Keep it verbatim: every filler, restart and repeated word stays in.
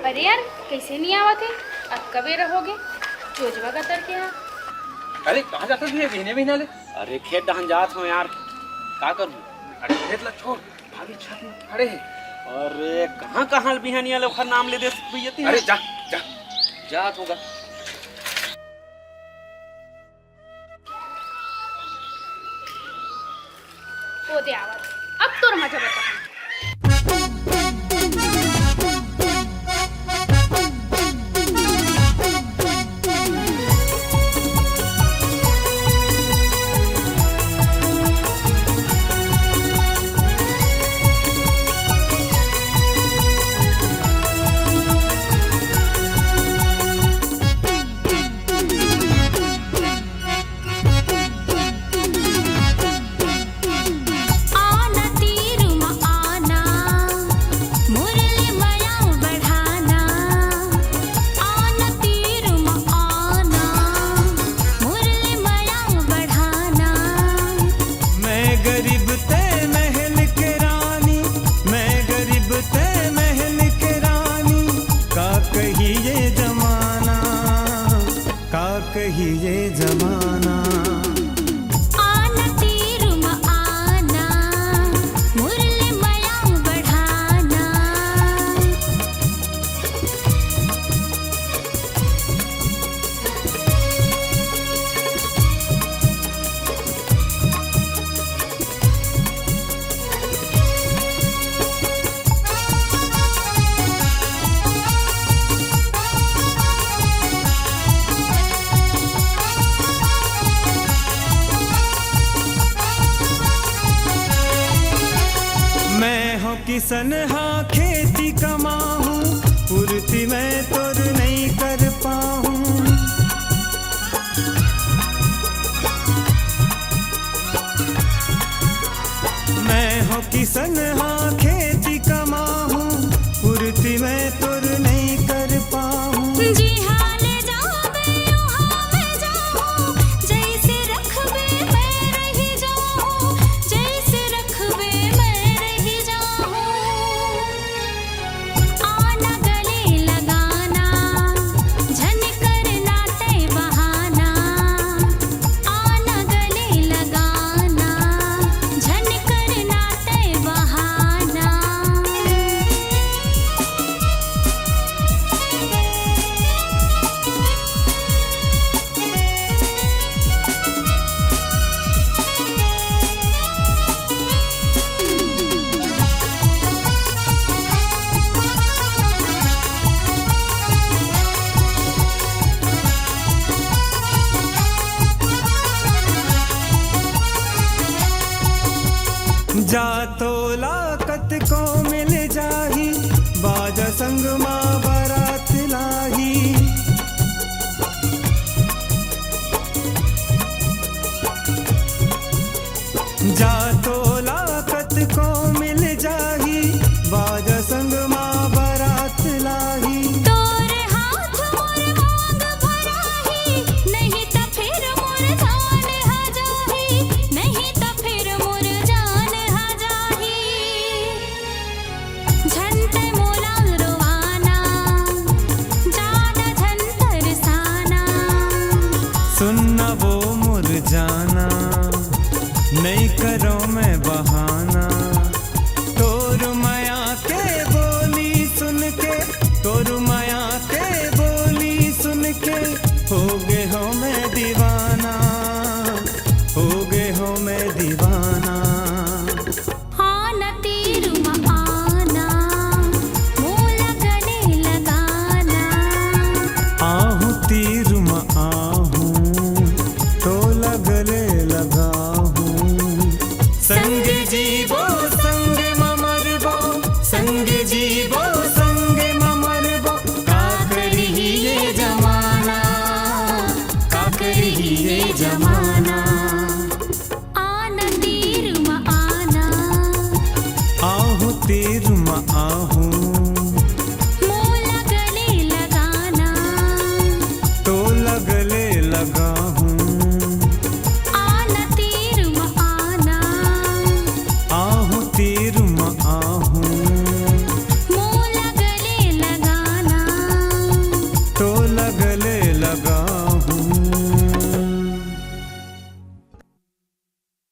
अरे यार, कइसे नइ आवत हे? अतका बेरा होगे, जोजवा कतर के हा। अरे, कहाँ जात हस बिहने बिहने ले? अरे, खेत डहन जात हँव यार, का करहूँ? अरे, खेत ला छोड़, भाभी छत में खड़े हे। अरे, कहाँ कहाँ ले बिहनिया ले ओखर नाम ले देस भैया तें? अरे, जा, जा। जात हँव गा। ओ दे आवत, अब तोर मजा बताहूँ। आना तीर म आना, मुरली मया बढ़ाना। आना तीर म आना, मुरली मया बढ़ाना। मैं गरीब ते महल के रानी, मैं गरीब ते महल के रानी, का कही ये जमाना। का कही ये जमाना। आना तीर म आना, मुरली मया बढ़ाना। मैं हँव किसन हा खेती कमाहूँ, पूर्ति मैं तोर नइ कर पाहूँ। मैं हँव किसन हा खेती कमाहूँ, पूर्ति मैं तोर नइ कर पाहूँ। जिहाँ ले जाबे उहाँ मैं जाहूँ, जइसे रखबे मैं रहि जाहूँ, जइसे रखबे मैं रहि जाहूँ। आना गले लगाना, झन करना तैं बहाना। आना गले लगाना, झन करना तैं बहाना। जा तोला